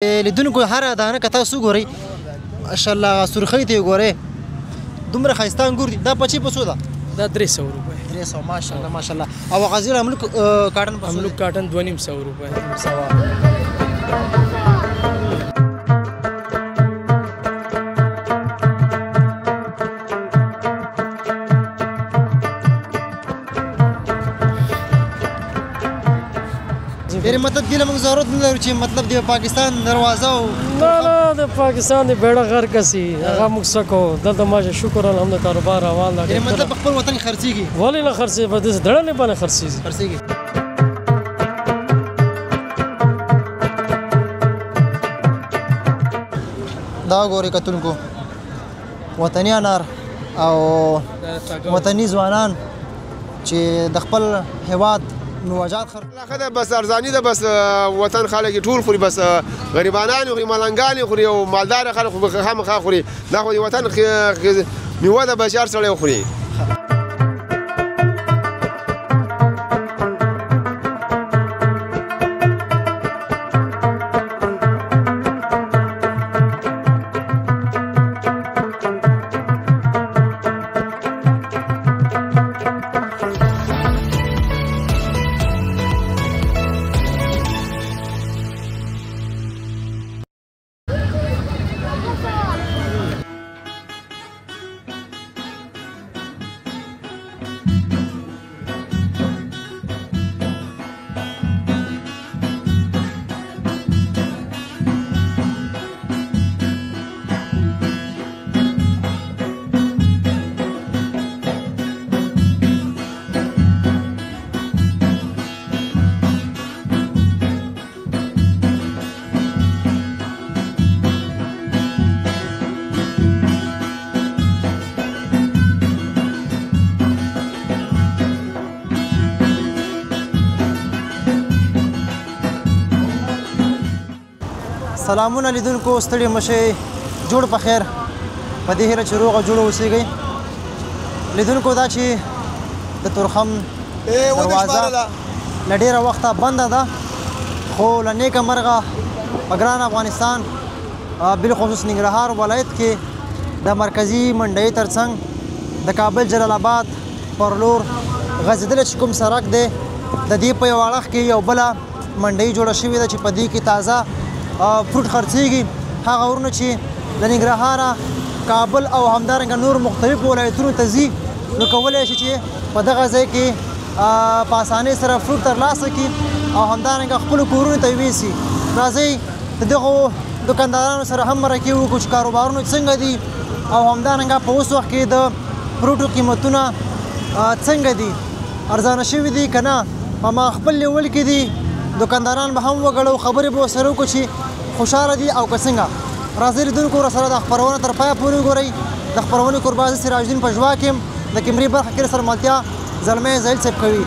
لیدونکو هره دانه که تاسو ګورئ، ماشاءالله سرخۍ ته یې ګورئ، دومره ښایسته انګور دي. دا پچې په څو ده؟ دا 300 روپۍ. 300، ماشاءالله ماشاءالله. او هغه زیړ املوک کاټن په څو؟ املوک کاټن 250 روپۍ. یعنی مطلب دې له موږ ضرورت نه لرو چې مطلب د پاکستان دروازه او نه نه، د پاکستان د بیړه غرق سي، هغه موږ څه کوو؟ دلته ماشه شکر الحمد کاروبار روان ده. یعنی مطلب په خپل وطن کې خرڅېږي؟ ولې نه خرڅېږي، په دې دړلې باندې خرڅېږي، خرڅېږي. دا ګورئ کتونکو، وطني انار او وطني ځوانان چې د خپل هیواد مواجهات خر ښه ده، بس ارزاني ده، بس وطن خلک یې ټول خوري، بس غریبانان یې خوري، ملنګان یې خوري، او مالدار خلک خو خامخا خوري. دا خو د وطن میوه ده، بس هر سړی خوري. سلامونه لیدونکو، ستړي مشئ، جوړ په خیر، په دې هیله چې روغ او جوړ اوسېږئ. لیدونکو، دا چې د تورخم دروازه له ډېره وخته بنده ده، خو له نیکه مرغه په ګران افغانستان بالخصوص ننګرهار ولایت کې د مرکزي منډۍ ترڅنګ د کابل جلال آباد پر لور غځېدلی چې کوم سړک دی، د دې په یو اړخ کې یو بله منډۍ جوړه شوې ده چې په دې کې تازه فروټ خرڅېږي. هغه ورونه چې له ننګرهاره کابل او همدارنګه نور مختلفو ولایتونو ته ځي، نو کولی شي چې په دغه ځای کې په اسانۍ سره فروټ ترلاسه کړي او همدارنګه خپلو کورونو ته یې ویسي. راځئ د دغو دکاندارانو سره هم مرکې وکړو چې کاروبارونه څنګه دي او همدارنګه په اوس وخت کې د فروټو قیمتونه څنګه دي، ارزانه شوي دي که نه. په ما خپل لیول کې دي دکانداران به هم وګړو، خبرې به ورسره وکړو چې خوشحاله دي او که څنګه. راځئ لیدونکو، ورسره د خپرونه تر پایه پورې وګورئ. د خپرونې کوربه زه سراج الدین پژواک یم، د کیمرې برخه کې سره ملتیا زلمی زهیل صاحب کوي.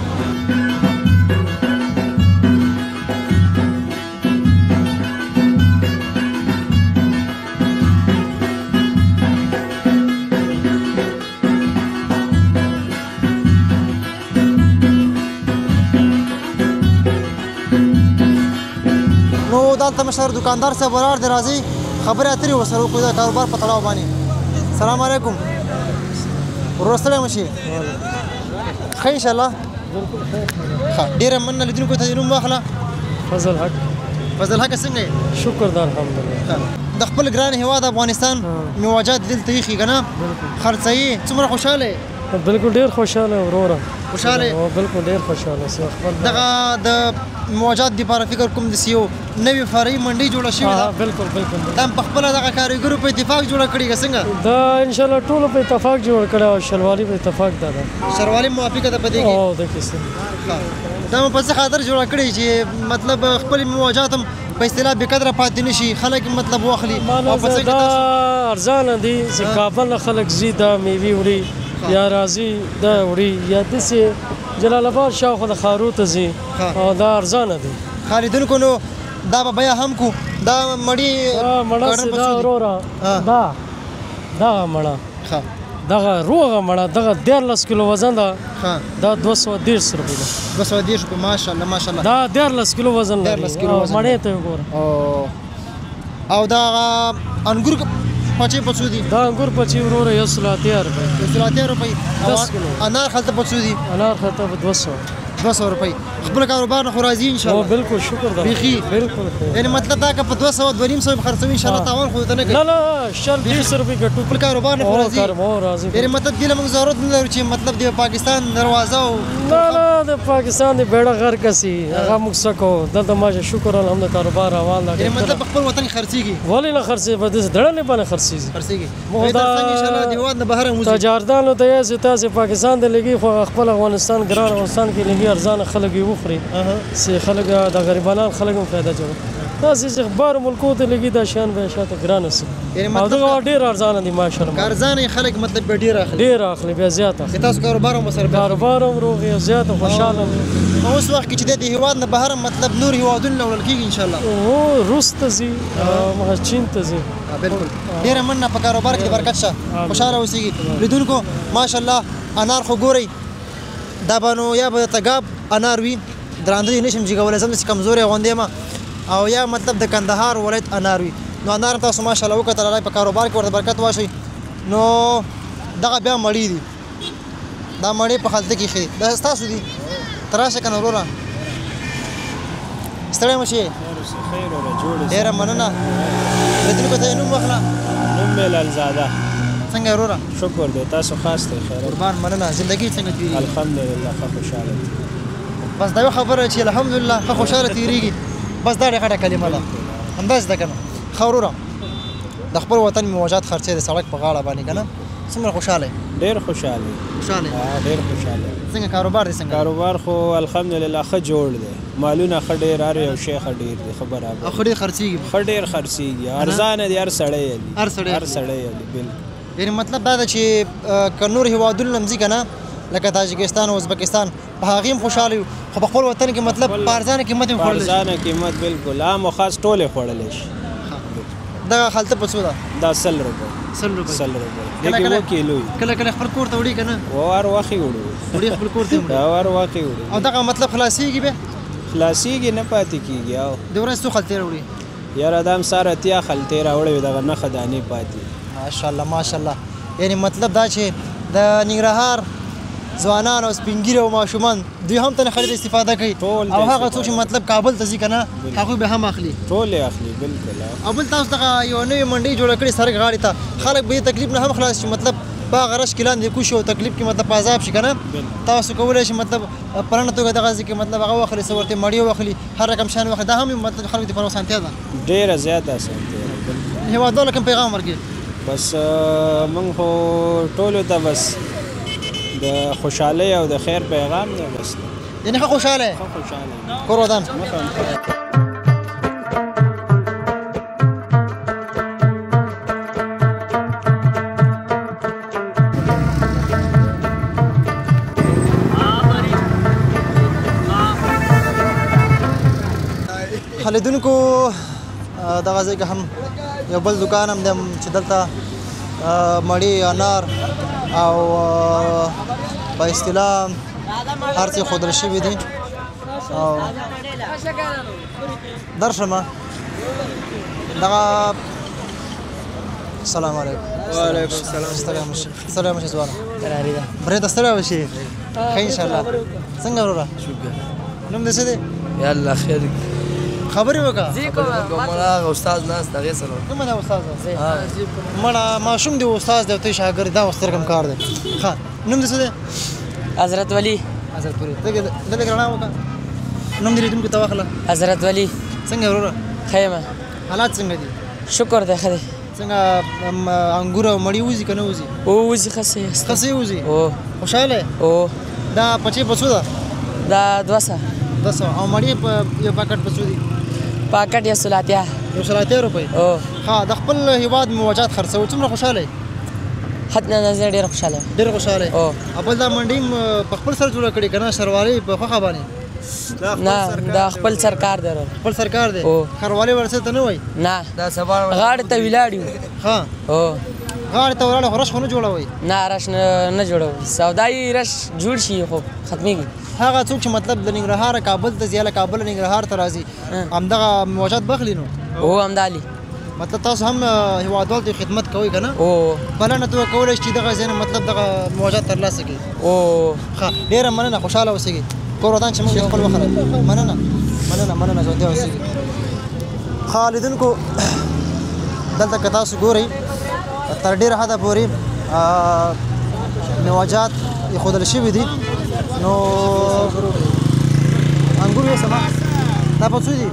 نو دلته مشر دکاندار صاحب ولاړ دی، راځئ خبرې اترې ورسره وکړو د کاروبار په تړاو باندې. سلام علیکم ورور، ستړی مه شي، ښه انشاءالله. ښه، ډېره مننه. لیدونکو ته دې نوم واخله. فضل حق. فضل حق، څنګه یې؟ شکر ده الحمدلله. د خپل ګران هیواد افغانستان میوجات دلته ایښي که نه خرڅوي، څومره خوشحاله یې؟ بالکل ډېر خوشحاله وروره. خوشحاله یې؟ بالکل ډېر خوشحاله. دغه د موجات دپاره فکر کوم داسې یو نوې فرعي منډۍ جوړه شوې ده. بالکل بالکل. دا هم په خپله دغه کاریګرو په اتفاق جوړه کړې که څنګه؟ دا انشاءالله ټولو په اتفاق جوړ کړی او شلوالي په اتفاق ده. شلوالي موافقه ده په دې کې؟ او د کې دا مو په څه خاطر جوړه کړې چې مطلب خپلې مواجات هم په اصطلاح بې قدره پاتې نه شي، خلک مطلب واخلي؟ او په څه دا ارزانه دي چې کابل نه خلک ځي دا میوې وړي، یا راځي دا وړي، یا داسې جلال آباد شاوخوا د ښارو ته ځي، او دا ارزانه دي. خریدونکو نو دا به بیه هم کو. دا مړی مړه څه دا وروره، دا دغه مړه، دغه روغه مړه، دغه 13 کیلو وزن ده، دا 230 روپۍ ده. 230 روپۍ، ماشاءالله ماشاءالله. دا 13 کیلو وزن لري. 13 کیلو وزن. مړې ته وګوره. او او دا انګور پچې په څو دي؟ دا انګور پچې وروره 180 روپۍ. 180 روپۍ. انار خلته په څو دي؟ انار خلته په 200. 200 روپۍ. خپل کاروبار نه خو راضي ان شاء الله. بالکل شکر ده بیخي بالکل. یعنی مطلب دا که په 200 250 خرڅوي ان شاء الله تاوان خو ته نه کوي. نه نه شل 20 روپۍ ګټو. خپل کاروبار نه خو راضي. راضي. یعنی مطلب دې له موږ ضرورت نه لرو چې مطلب د پاکستان دروازه او نه نه د پاکستان د بیړه غرق سي هغه موږ څه کوو. دلته ماشه شکر الحمد کاروبار روان ده. یعنی مطلب خپل وطن خرڅيږي. ولې نه خرڅي؟ په دې دړنې باندې خرڅيږي. خرڅيږي. موږ دا ان شاء الله د هیواد نه بهر موږ تجاردانو ته یې تاسو پاکستان ته لګي خو خپل افغانستان ګران افغانستان کې لګي ارزان خلک یې وخوري چې خلک د غریبانو خلک هم فایده جوړ. تاسو چې بار ملکو ته لګي دا شیان به شاته ګران سي. او دغه ډیر ارزان دي ماشاءالله. ارزان خلک مطلب ډیر اخلي. ډیر اخلي بیا زیات اخلي. تاسو کاروبار هم سره کاروبار هم روغ یو زیات خوشاله. په اوس وخت کې چې د هیواد نه بهر مطلب نور هیوادونه وړل کیږي ان شاء الله. او روس ته ځي چین ته ځي. بالکل ډیره مننه په کاروبار کې برکت شه خوشاله اوسئ. لیدونکو ماشاءالله انار خو ګورئ دا به نو یا به د تګاب انار وي درانده یې نشم جګولی زه هم داسې کمزوری غوندې یم او یا مطلب د کندهار ولایت انار وي. نو انار تاسو ماشاءالله وکتل الله په کاروبار کې ورته برکت واچوي. نو دغه بیا مړې دي دا مړې په خلطه کې ښې دا ستاسو دي. ته راشه که نه وروره ستړی مه شې. ډېره مننه. لیدونکو ته یې نوم واخله. نوم مې لالزاده. څنګه وروره؟ شکر دی تاسو خاص دی خیر. قربان مننه. زندګي څنګه تېرېږي؟ الحمدلله ښه خوشحاله. بس دا یو خبره چې الحمدلله ښه خوشحاله تېرېږي بس دا ډېره غټه کلمه ده همداسې ده که نه؟ ښه وروره د خپل وطن مواجهات خرڅې د سړک په غاړه باندې که نه څومره خوشحاله یې؟ ډېر خوشحاله یم. خوشحاله یې؟ ډېر خوشحاله یم. څنګه کاروبار دی څنګه؟ کاروبار خو الحمدلله ښه جوړ دی مالونه ښه ډېر هر یو شی ښه ډېر دی ښه برابر او ښه ډېر خرڅېږي. ښه ډېر خرڅېږي ارزانه دی هر سړی یې هر سړی هر سړی یې بالکل. یعنی مطلب دا ده چې که نور هیوادونه هم ځي که نه لکه تاجکستان او ازبکستان په هغې هم خوشحاله یو خو په خپل وطن کې مطلب په ارزانه قیمت هم خوړلی شي. ارزانه قیمت بالکل عام او خاص ټول یې خوړلی شي. دغه خلطه په څو ده؟ دا 100 روپۍ. 100 روپۍ. 100 روپۍ. کله کله کیلو کله کله خپل کور ته وړي که نه؟ هر وخت یې وړو. وړي خپل کور ته وړي. هر وخت یې وړي. او دغه مطلب خلاصېږي بیا؟ خلاصېږي نه پاتې کېږي. او د ورځې څو خلطې راوړي؟ یاره دا هم سهار 80 خلطې راوړې وې دغه نښه دانې پاتې. ماشاءالله ماشاءالله. یعنی مطلب دا چې د ننګرهار ځوانان او سپین ږیري او ماشومان دوی هم ترې خرید استفاده کوي او هغه څوک چې مطلب کابل ته ځي که نه هغوی به هم اخلي. ټول یې اخلي بالکل. او بل تاسو دغه یوه نوې منډۍ جوړه کړې سړک غاړې ته خلک به دې تکلیف نه هم خلاص شي مطلب په هغه رش کې لاندې کوشي او تکلیف کې مطلب په عذاب شي که نه تاسو کولی شئ مطلب په لنډه توګه دغه ځای کې مطلب هغه واخلي څه ورته مړې واخلي هر رقم شیان واخلي دا هم مطلب خلکو دپاره اسانتیا ده. ډېره زیاته اسانتیا ده. هېوادوالو کوم پیغام ورکړي؟ بس موږ خو ټولو ته بس د خوشحالۍ او د خیر پیغام دی بس. یعنې ښه خوشحاله یې؟ ښه خوشحاله یم. کور ودان. لیدونکو دغه ځای کې هم یو بل دکان هم دی چې دلته مړې انار او په اصطلاح هر څه ښودل شوي دي. او درشم دغه السلام علیکم. وعلیکم السلام. ستړی مه شې ستړی مه شې ځوانه. برې ته ستړی مه شې. ښه انشاءالله. څنګه وروره؟ شکر. نوم دې څه دی؟ یا الله خیر. خبرې وکړه. مړه هغه استاد ناست هغې سره. کومه ده استاد؟ مړه ماشوم دی استاد دی او ته شاګرد دا اوس ستر کوم کار دی. ښه نوم دې څه دی؟ حضرت ولي. حضرت ولي. ته لږ رڼا وکړه. نوم دې لیدونکو ته واخله. حضرت ولي. څنګه وروره؟ ښه یم. حالات څنګه دي؟ شکر دی ښه دی. څنګه انګور او مړې وځي که نه وځي؟ او وځي ښه سي. ښه سي وځي؟ او. خوشحاله یې؟ او. دا پچې په څو ده؟ دا 200. 200. او مړې په یو پاکټ په څو دي؟ پاکټ 180. 180 روپۍ. او. ښه د خپل هیواد مواجهات خرڅوو څومره خوشحاله یې؟ حد نه نظر ډېر خوشحاله یم. ډېر خوشحاله یې؟ او. او بل دا منډۍ په خپل سر جوړه کړې که نه شروالۍ په خوښه باندې؟ نه دا خپل سرکار دی. خپل سرکار دی. ښاروالۍ ورڅه ته نه وایي؟ نه غاړې ته ولاړ یو. ښه. او. غاړې ته ولاړ خو رش خو نه جوړوئ؟ نه رش نه جوړوو سودا یې رش جوړ شي خو ختمېږي. هغه څوک چې مطلب د ننګرهاره کابل ته ځي یا له کابله ننګرهار ته راځي همدغه مواجهات بخلي نو؟ هو همدا لي. مطلب تاسو هم هیوادوال ته خدمت کوئ که نه؟ او بلنه ته کولی شي چې دغه ځای نه مطلب دغه موجات ترلاسه کړئ. او ښه، ډېره مننه، خوشحاله اوسېږئ. کور ودان چې موږ خپل وخت. مننه مننه مننه، ژوندی اوسېږئ. ښه لیدونکو، دلته که تاسو ګورئ تر ډېره حده پورې میوهجات ایښودل شوي دي. نو انګور یې سما دا په څو دي؟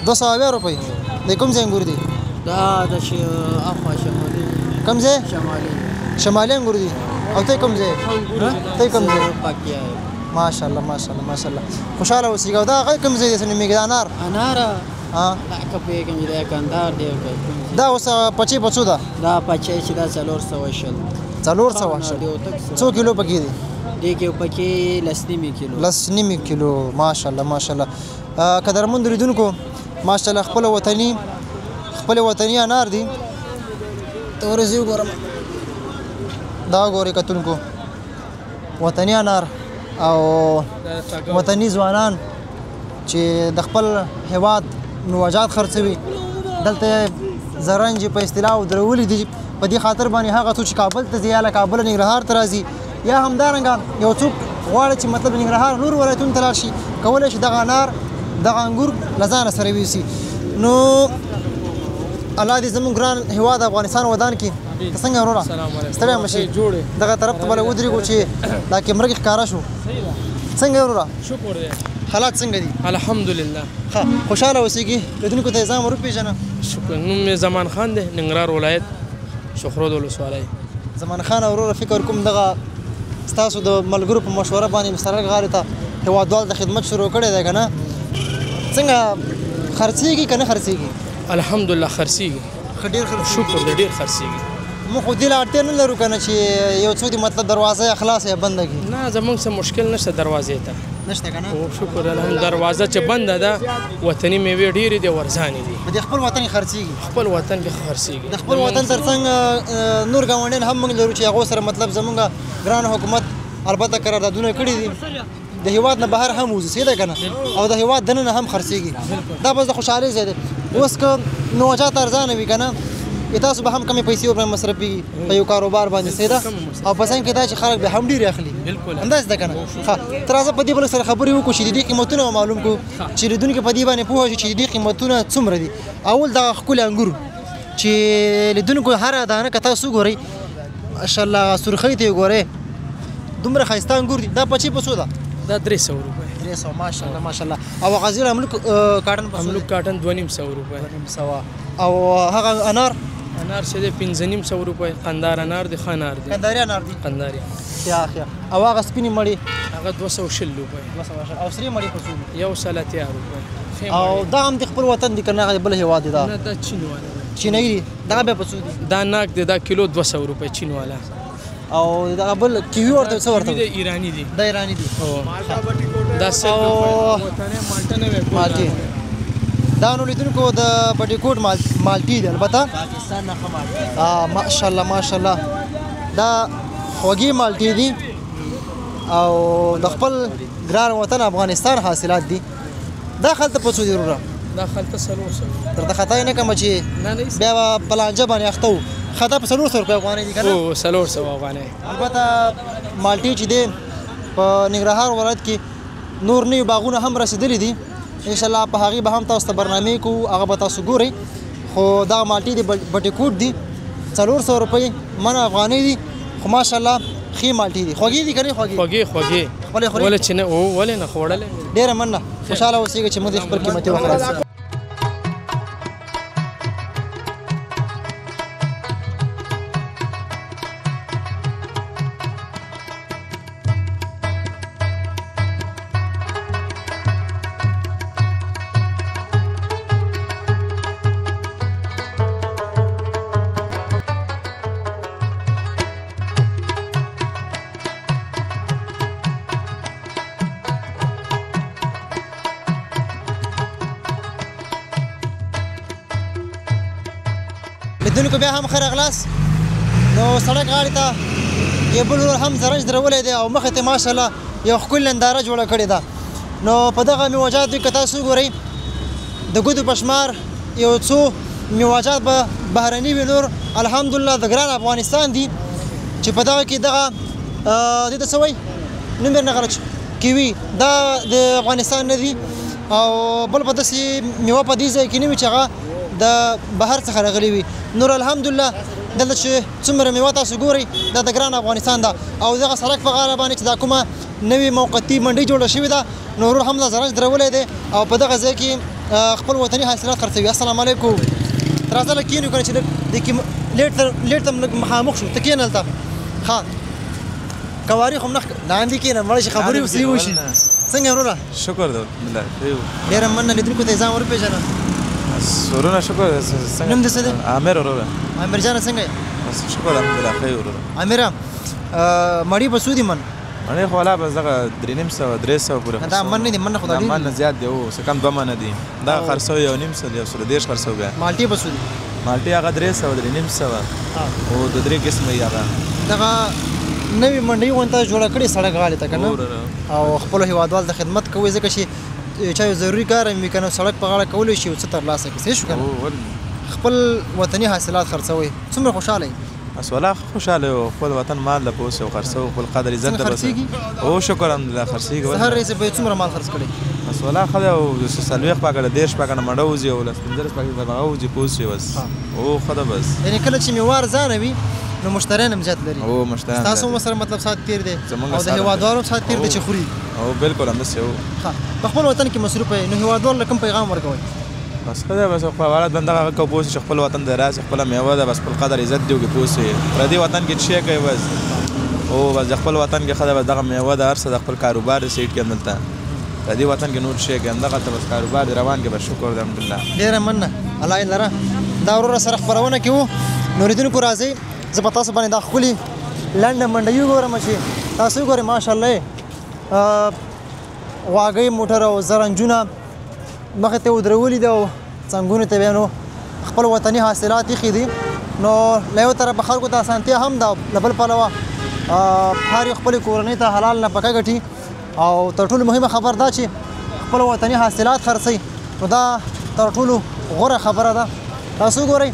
270 روپۍ. د کوم ځای انګور دي؟ دا د اخوا شمالي. کوم ځای؟ شمالي. شمالي انګور دي. او ته کوم ځای؟ ته کوم ځای؟ پکتیا. ماشاءالله ماشاءالله ماشاءالله، خوشحاله اوسېږه. او دا هغه کوم ځای دی څه نومېږي؟ دا انار؟ انار ها دا که پوهېږم چې دا کندهار دی. دا اوس پچې په څو ده؟ دا پچې چې دا 420. 420. څو کیلو پکې دي؟ دې کې پکې 10.5 کیلو. 10.5 کیلو. ماشاءالله ماشاءالله. قدرمن لیدونکو، ماشاءالله خپل وطني، خپل وطني انار دي. ته ورځې وګورم، دا ګورئ کتونکو، وطني انار او وطني ځوانان چې د خپل هیواد میوهجات خرڅوي. دلته زرنج په اصطلاح درولي دي. په دې خاطر باندې هغه څوک چې کابل ته ځي یا له کابله ننګرهار ته راځي، یا همدارنګه یو څوک غواړي چې مطلب ننګرهار نور ولایتونو ته لاړ شي، کولی شي دغه انار دغه انګور له ځانه سره ویوسي. نو الله دې زموږ ګران هیواد افغانستان ودان کړي. ته څنګه وروره؟ ستړی مه شې. دغه طرف ته به لږ ودرېږو چې دا کیمره کې ښکاره شو. څنګه یې وروره؟ شکر دی. حالات څنګه دي؟ الحمدلله. ښه، خوشحاله اوسېږي. لیدونکو ته یې ځان ور وپېژنه. شکر. نوم مې زمان خان دی، ننګرهار ولایت، شخرود ولسوالۍ. زمان خان وروره، فکر کوم دغه ستاسو د ملګرو په مشوره باندې سړک غاړې ته هیوادوال ته خدمت شروع کړی دی که نه؟ څنګه خرڅېږي که نه خرڅېږي؟ الحمدلله خرڅېږي. ښه، ډېر خرڅېږي. شکر دی، ډېر خرڅېږي. موږ خو دې له اړتیا نه لرو که نه چې یو څوک دې مطلب دروازه یا خلاصه یا بنده کړي. نه، زموږ څه مشکل نشته دروازې ته. نشته که نه؟ او شکر الحمد، دروازه چې بنده ده، وطني میوې ډېرې دي، ارزانې دي. په دې خپل وطن کې خرڅېږي. خپل وطن کې خرڅېږي. د خپل وطن ترڅنګ نور ګاونډیان هم موږ لرو چې هغو سره مطلب زموږ ګران حکومت البته قراردادونه کړي دي، د هیواد نه بهر هم وځي، صحیح ده که نه؟ او د هیواد دننه هم خرڅېږي. دا بس د خوشحالۍ ځای دی. اوس که میوهجات ارزانه وي که نه، تاسو به هم کمې پیسې ورباندې مصرفېږي په یو کاروبار باندې، صحیح ده؟ او په څنګ کې دا چې خلک به هم ډېرې اخلي، همداسې ده که نه؟ ښه، ته راځه په دې بل سره خبرې وکړو چې د دې قیمتونه به معلوم کړو چې لیدونکي په دې باندې پوه شي چې د دې قیمتونه څومره دي. اول دغه ښکلي انګور چې لیدونکو هره دانه که تاسو وګورئ، ماشاءالله سرخۍ ته یې وګورئ، دومره ښایسته انګور دي. دا پچې په څو ده؟ دا 300 روپۍ. 300. ماشاءالله ماشاءالله. او هغه زیړ املوک کاټن په څو؟ املوک کاټن 250 روپۍ. 250. او هغه انار؟ انار چې دی 550 روپۍ. قندار انار دی، ښه انار دی. قنداري انار دی. قنداري. ښه ښه. او هغه سپینې مړې؟ هغه 220 روپۍ. 220. او سرې مړې په څو دي؟ 180 روپۍ. او دا هم د خپل وطن دی که نه هغه بل هېواد دی؟ دا نه، دا چین والا دی. چینایي دی. دغه بیا په څو دي؟ دا ناک دی، دا کیلو 200 روپۍ چین والا. او دغه بل کیوي ورته څه ورته؟ کیوي ایرانی دی. دا ایرانی دی. دا سل روپۍ. مالټې. دا نو لیدونکو د بټي کوټ مالټې دي. البته پاکستان نه ښه مالټې. ماشاءالله ماشاءالله، دا خوږې مالټې دي او د خپل ګران وطن افغانستان حاصلات دي. دا خلته په څو دي وروره؟ دا خلته 400. درته خطا یې نه کومه چې بیا به په لانجه باندې اخته وو. خطا په 400 روپۍ افغانۍ دي که نه؟ هو، 400 افغانۍ. البته مالټې چې دی په ننګرهار ولایت کې نور نوي باغونه هم رسېدلي دي، انشاءالله په هغې به هم تاسو ته برنامې کوو، هغه به تاسو ګورئ. خو دغه مالټې دي بټي کوټ دي، 400 روپۍ منه افغانۍ دي. خو ماشاءالله ښې مالټې دي. خوږې دي که نه خوږې؟ خوږې خوږې. ولې خورې؟ ولې چې نه، ولې نه خوړلې. ډېره مننه، خوشحاله اوسېږئ چې موږ دې خپل قیمتي وخت راکړ. لیدونکو بیا هم ښه راغلاست. نو سړک غاړې ته یو بل ورور هم زرنج درولی دی او مخې ته ماشاءالله یو ښکلې ننداره جوړه کړې ده. نو په دغه میوهجاتو کې که تاسو وګورئ د ګوتو په شمار یو څو میواجات به بهرني وي، نور الحمدلله د ګران افغانستان دي چې په دغه کې دغه دې ته څه وایي نوم یې نه غلط کیوي، دا د افغانستان نه دي. او بل په داسې میوه په دې ځای کې نه وي چې هغه د بهر څخه راغلي وي. نور الحمدلله دلته چې څومره میوه تاسو ګورئ دا د ګران افغانستان ده. او دغه سړک په غاړه باندې چې دا کومه نوې موقتي منډۍ جوړه شوې ده، نو ورور هم دا زرنج درولی دی او په دغه ځای کې خپل وطني حاصلات خرڅوي. السلام علیکم. راځه لږ کښېنو که نه چې لږ دې کې لیټ ته لږ مخامخ شو. ته کښېنه هلته. ښه کواري خو هم نه لاندې کښېنه، مړه شي خبرې وسې وشي. څنګه وروره؟ شکر دی الحمدلله ښه یو. ډېره مننه، لیدونکو ته یې ځان وروپېژنه. وروره شکر دی. څنګه نوم دې څه دی؟ عامر وروره. عامر جانه څنګه یې؟ شکر الحمدلله ښه یو وروره. عامره مړی به څو دي من؟ مړی خو ولا بس دغه 350 300 پورې. دا من نه دي، من خو دا ډېر من نه زیات دی، او څه کم 2 منه دي. دا خرڅو 1.5 دی، 130 خرڅو. بیا مالټې به څو دي؟ مالټې هغه 300 350 او د درې قسمه یې. هغه دغه نوې منډۍ غونته جوړه کړې سړک غاړې ته که نه، او خپلو هېوادوالو ته خدمت کوئ، ځکه چې چا یو ضروري کار هم وي که نه سړک په غاړه کولی شي او څه ترلاسه کړي. صحیح شو که نه؟ خپل وطني حاصلات خرڅوئ، څومره خوشحاله یئ؟ بس ولا خوشحاله یو، خپل وطن مال له پوسې او خرڅوو، خپل قدر عزت څنګه خرڅېږي؟ او شکر الحمدلله خرڅېږي. سهار راهیسې به یې څومره مال خرڅ کړی؟ بس ولا ښه دی، او 40 پاکټه 30 پاکټه مڼه وځي او 10 15 پاکټه هغه وځي پوسې بس. او ښه ده بس. یعنې کله چې میوه ارزانه وي نو مشتریان هم زیات لري. او مشتریان ستاسو هم سره مطلب ساعت تېر دی او د هېوادوالو هم ساعت تېر دی چې خوري. او بالکل همداسې. او ښه په خپل وطن کې مصروف یې، نو هېوادوالو له کوم پیغام ورکوئ؟ بس ښه دی، بس خپل ولد بنده هغه کو پوه شي چې خپل وطن ته راشي، خپله میوه ده، بس خپل قدر عزت دی وکړي پوه شي. پردي وطن کې څه کوي بس، او بس د خپل وطن کې ښه ده، بس دغه میوه ده، هر څه د خپل کاروبار دی سیټ کې همدلته. پردي وطن کې نور څه کوي، همدغلته بس کاروبار دی روان کې، بس شکر دی الحمدلله. ډېره مننه، الله یې لره. دا وروره سره خپرونه کې وو. نو لیدونکو راځئ زه په تاسو باندې دا ښکلې لنډه منډۍ وګورم چې تاسو وګورئ ماشاءالله غواګۍ موټر او زرنجونه مخې ته ودرولي دي او څنګونو ته بیا نو خپل وطني حاصلات ایښي دي. نو له یو طرفه خلکو ته اسانتیا هم ده، له بل پلوه هر یو خپلې کورنۍ ته حلال نفقه ګټي، او تر ټولو مهمه خبر دا چې خپل وطني حاصلات خرڅوي، نو دا تر ټولو غوره خبره ده. تاسو وګورئ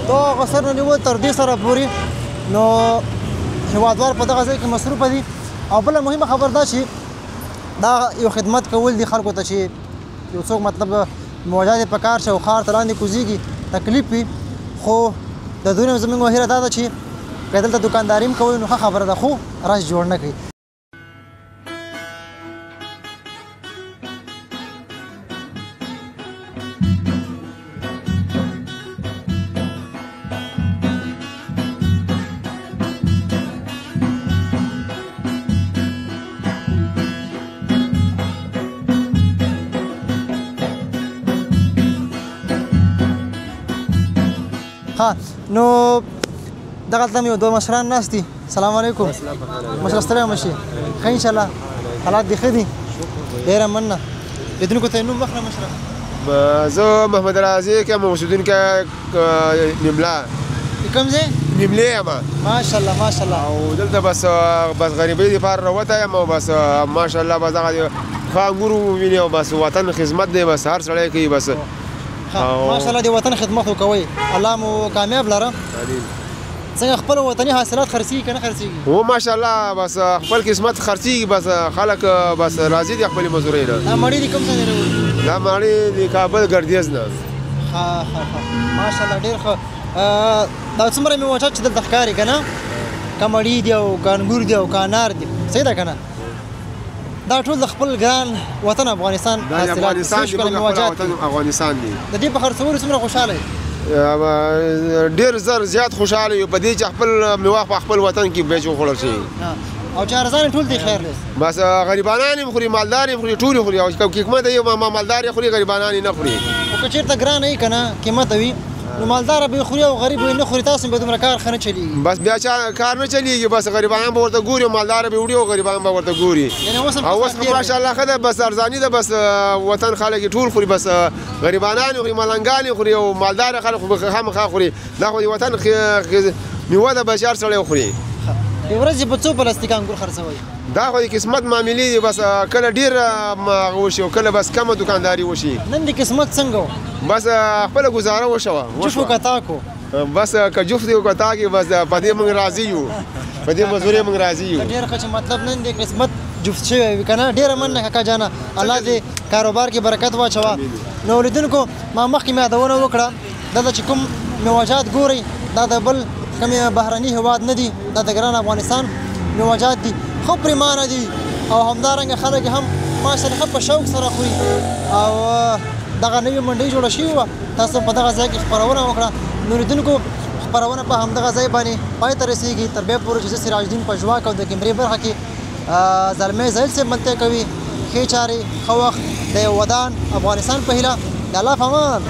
دا هغه سر نه نیول تر دې سره پورې نو هېوادوال په دغه ځای کې مصروفه دي. او بله مهمه خبر دا چې دا یو خدمت کول دي خلکو ته چې یو څوک مطلب موجات یې په کار شي او ښار ته لاندې کوزېږي تکلیف وي، خو د دوی نه زموږ هیله دا ده چې که دلته دوکانداري هم کوئ نو ښه خبره ده، خو رش جوړ نه کړئ. نو دغلته مې یو دوه مشران ناست دي. سلام علیکم مشره، ستړی مه شې. ښه انشاءالله، حالات دې ښه دي؟ ډېره مننه. لیدونکو ته یې نوم واخله مشره. زه محمد رازق یم، اوسېدونکی نیمله. د کوم ځای؟ نیملې یم. ماشاءالله ماشاءالله. او دلته بس بس غریبۍ دپاره راوتی یم، او بس ماشاءالله بس دغه ښه انګور وویني، او بس وطن خدمت دی، بس هر سړی کوي بس. ماشاءالله د وطن خدمت وکوئ، الله مو کامیاب لره. څنګه خپل وطني حاصلات خرڅېږي که نه خرڅېږي؟ هو ماشاءالله بس خپل قسمت خرڅېږي، بس خلک بس راضي دي خپلې مزدورۍ نه. دا مڼې دي کوم ځای نه راوړي؟ دا مڼې د کابل ګردېز نه. ښه ښه ښه ماشاءالله ډېر ښه. دا څومره میوه چې دلته ښکاري که نه، که مڼې دي او که انګور دي او که انار دي، صحیح ده که نه؟ دا ټول د خپل ګران وطن افغانستان حاصلات دي، افغانستان دي. د دې په خرڅولو څومره خوشحاله یې؟ ډېر زر زیات خوشحاله یو په دې چې خپل میوه په خپل وطن کې به وخوړل شي، او چې ارزانه ټول دی خیر دی. بس غریبانان یې خوري، مالدار یې خوري، ټول یې خوري. او قیمت یې مالدار یې خوري، غریبانان یې نه خوري. خو که چېرته ګرانه یې که نه قیمته وي نو مالدار به یې خوري او غریب به یې نه خوري، تاسو به دومره کار ښه نه چلېږي. بس بیا چا کار نه چلېږي، بس غریبانان به ورته ګوري او مالدار به وړي او غریبان به ورته ګوري. او اوس ماشاءالله ښه ده، بس ارزاني ده، بس وطن خلک یې ټول خوري، بس غریبانان یې خوري، ملنګان یې خوري، او مالدار خلک خو خامخا خوري. دا خو د وطن میوه ده، بس هر سړی خوري. د ورځې په څو پلاستیک انګور خرڅوئ؟ دا خو د قسمت معاملې دي، بس کله ډېر هغه وشي او کله بس کمه دکانداري وشي. نن د قسمت څنګه و؟ بس خپله ګزاره وشوه. جفت و که تاک و؟ بس که جفت دی او که تاک بس په دې موږ راضي یو، په دې مزدورۍ موږ راضي یو. ډېر ښه چې مطلب نن د قسمت جفت شوی وي که نه. ډېره مننه کاکا جانه، الله دې کاروبار کې برکت واچوه. نو لیدونکو ما مخکې مې یادونه وکړه، دلته چې کوم میوهجات ګورئ دا د بل کوم بهرني هېواد نه دي، دا د ګران افغانستان میوهجات دي، ښه پریمانه دي او همدارنګه خلک هم ماشاءالله ښه په شوق سره خوري. او دغه نوې منډۍ جوړه شوې وه، تاسو په دغه ځای کې خپرونه وکړه. نو لیدونکو خپرونه په همدغه ځای باندې پای ته رسېږي. تر بیا پورې چې زه سراج الدین پژواک او د کیمرې برخه کې زلمی زهیل صاحب ملتیا کوي. ښې چارې، ښه وخت، د یو ودان افغانستان په هیله. د الله په امان.